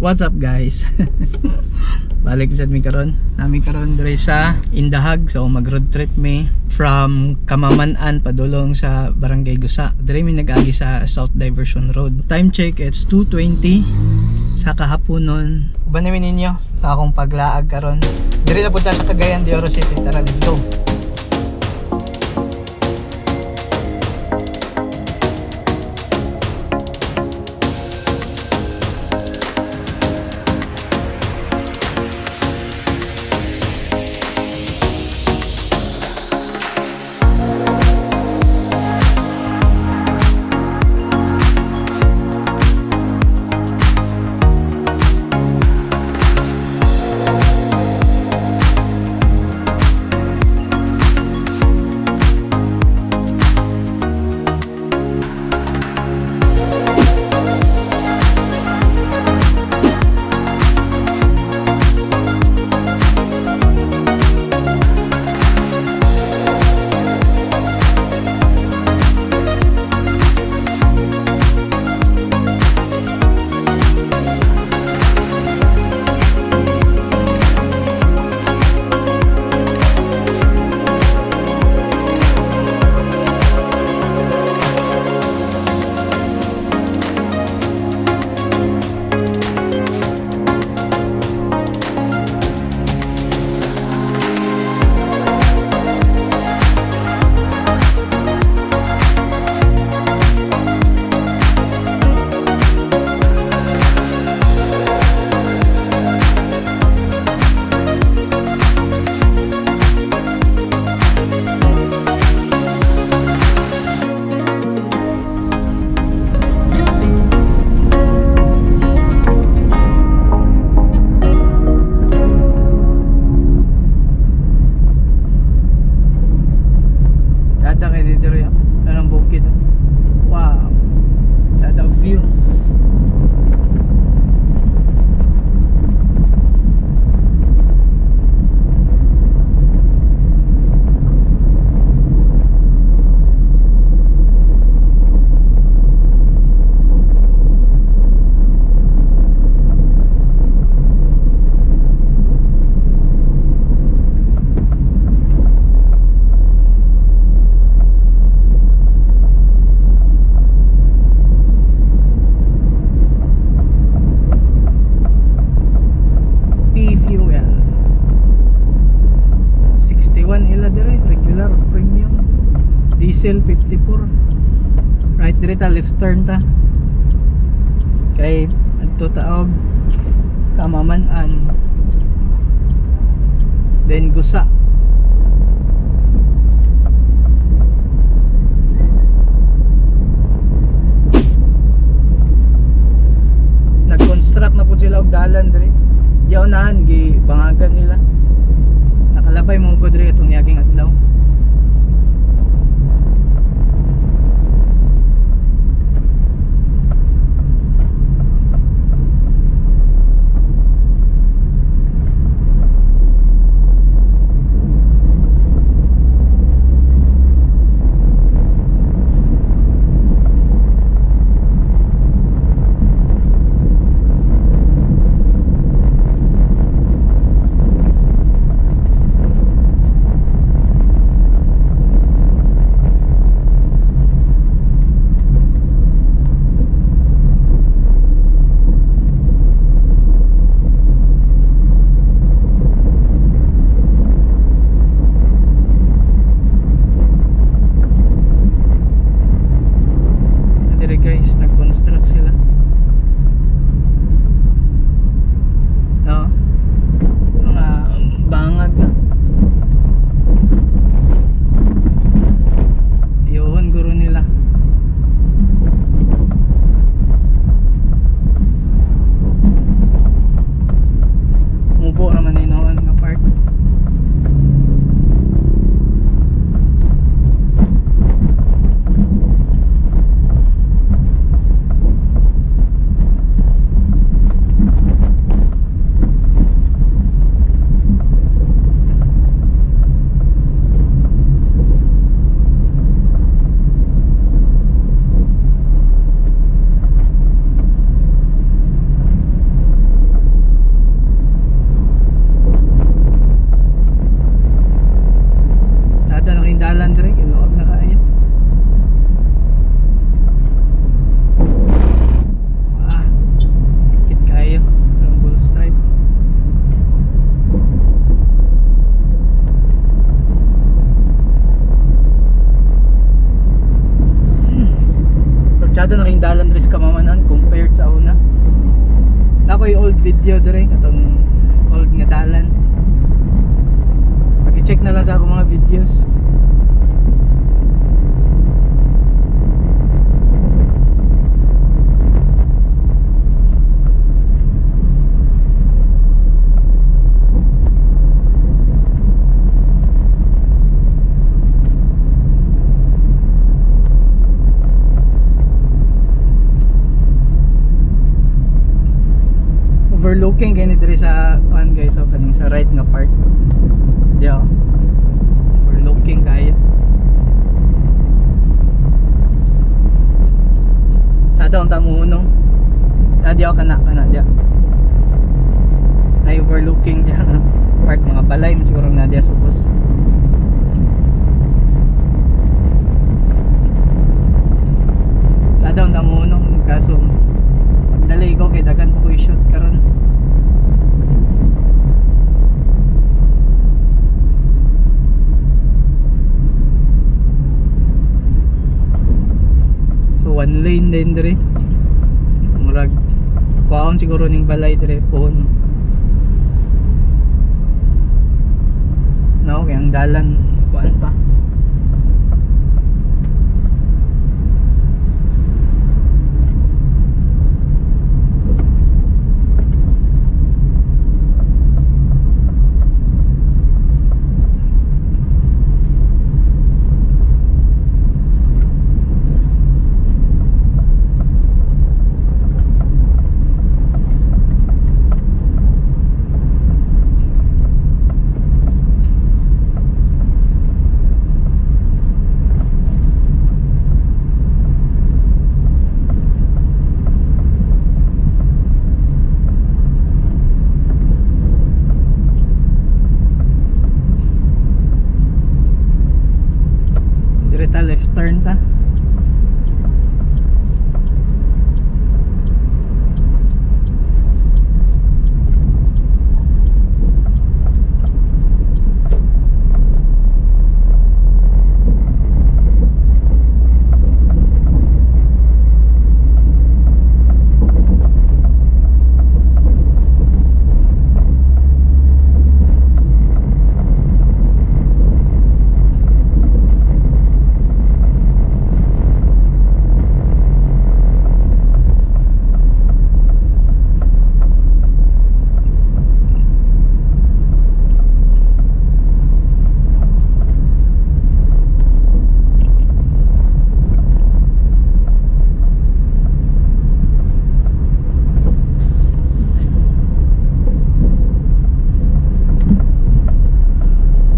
What's up, guys? Balik sad mi karon. Nami karon diri sa Indahag. So mag road trip mi from Kamaman-an padulong sa Barangay Gusa. Diri mi nag-agi sa South Diversion Road. Time check, it's 2:20 sa kahaponon. Uban namin ninyo sa akong paglaag karon. Diri na punta sa Cagayan de Oro City. Tara, let's go. Sada kay dito rin. Anong bukid? Wow. Sada view. P-Fuel. 61 ila dire, regular, premium. Diesel 54. Right dire ta, left turn ta. Kay adto ta og Kamaman-an. Then Gusa. Nag-construct na po sila og dalan dire. Yaunahan gi bangagan nila. Nakalabay mo ko dire itong niaging adlaw. Sada na kayong dalan diri sa Kamaman-an compared sa una. Naa koy old video diri, katong old nga dalan. Paki-check na lang sa akong mga videos. Overlooking gani diri sa kuan guys, so kaning sa right nga part. Di oh. Overlooking kayo. Sa daw ang unong. Ah, di ako kana kana di. Na overlooking di part, mga balay man siguro na diya subos. Sa daw ang unong, kaso magdali ko kay daghan pa ko i-shoot karon. So one lane din dire. Murag kuhaon siguro ning balay dire pohon. No, kay ang dalan kuan pa. Dire ta, left turn ta.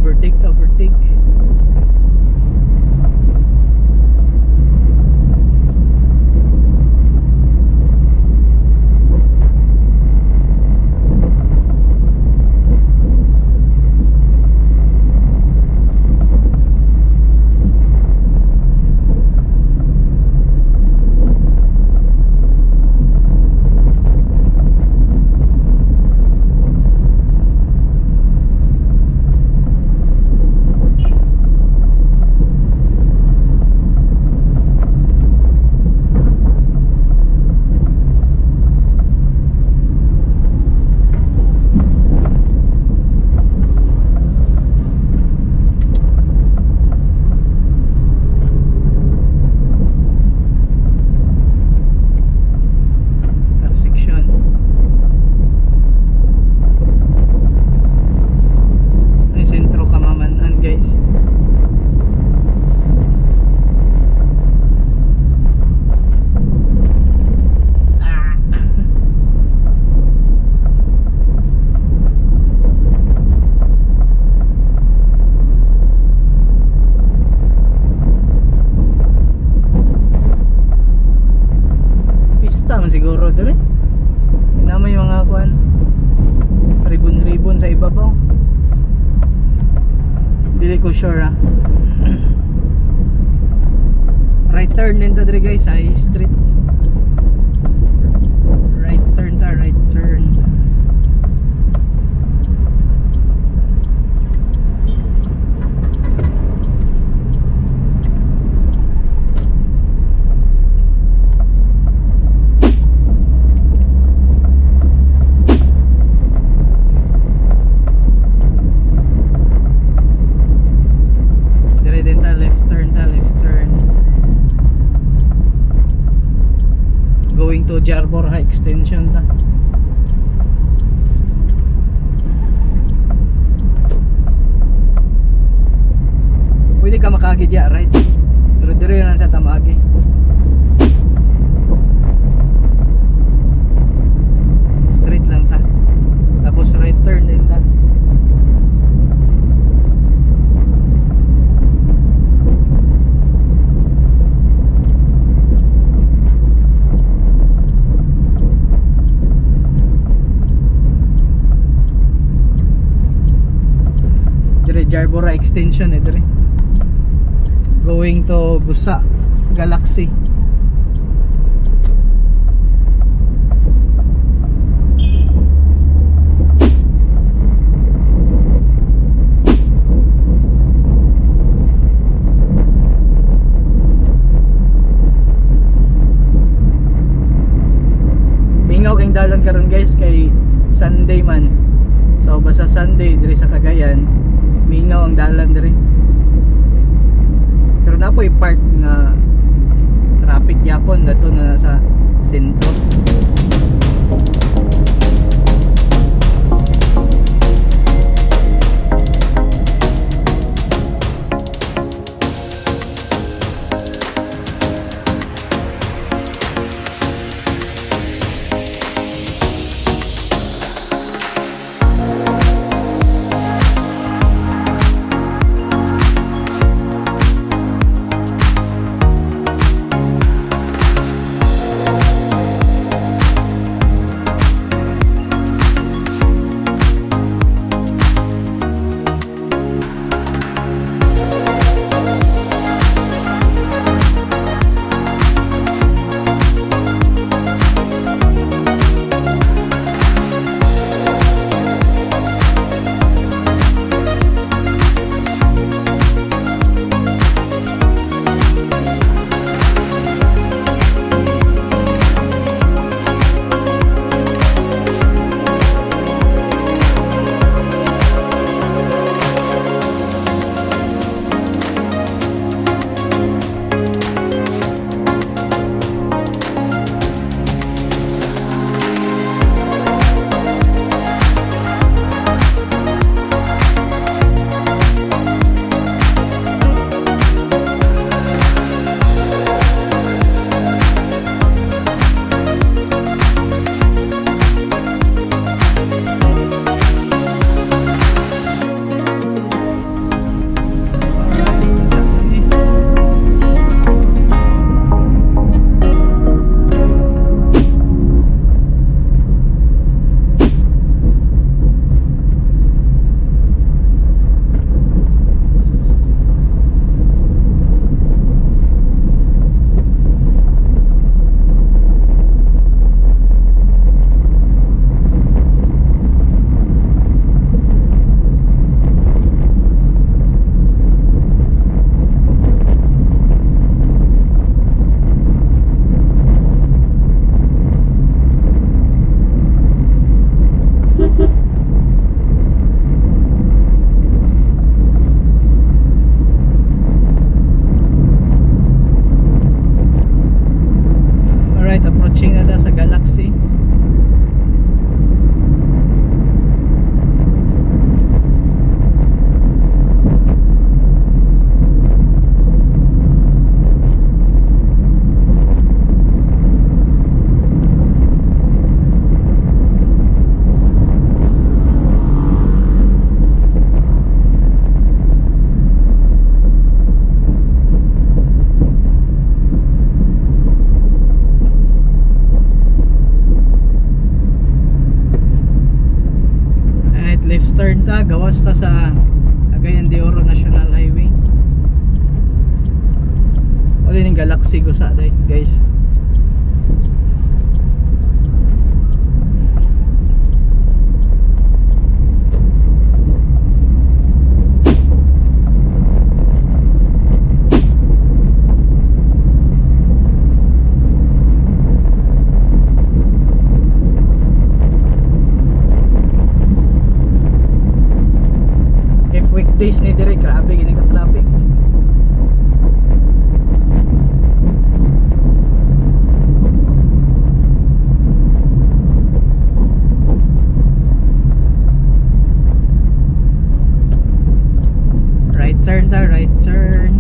Overtake ta, overtake. Intersection. Ay, sentro Kamaman-an guys. Ah. Pista man siguro dire. Yun naman yung mga kuan. Ribbon-ribbon sa ibabaw. Dili ko sure ah. Right turn din to dire guys sa High Street. Right turn ta, right turn. to JR Borja Extension ta. Pwede ka makaagi diya, right? Pero dire lang sa tamaagi. Straight lang ta. Tapos right turn din ta. Dire Jarbora Extension eh dire. Going to Gusa Galaxy. Mingaw kayong dalan karon, guys, kay Sunday man. So basta Sunday diri sa Cagayan, mingaw ang dalan diri. Pero naa poy part nga traffic gyapon dato na sa sentro. Alright, sa ni. Alright, approaching na ta sa Galaxy. Alright, left turn ta, gawas ta sa Cagayan de Oro National Highway. Wala ning Galaxy Gusa day, guys. If weekdays ni dire, grabe gini ka traffic. Right turn.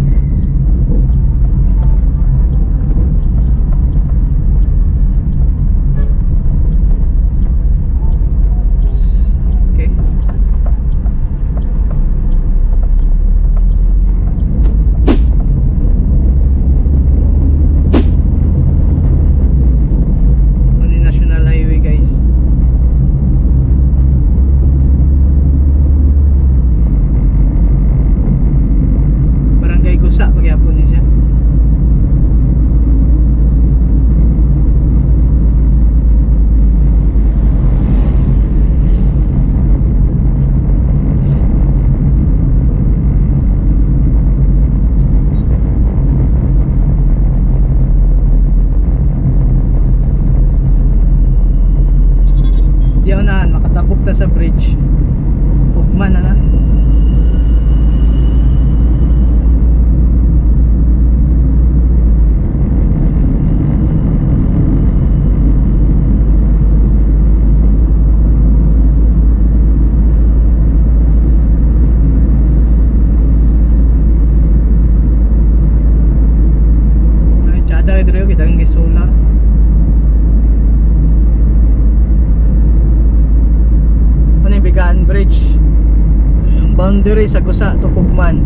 Okay. Ano yung National Highway, guys? Barangay Gusa, pagyapon niya siya. Di ako naan, makatabok ta sa bridge. Ugman na na. Ay, tsada diri kita ang solar. Ano yung Bigaan Bridge? Boundary sa Gusa to Kugman.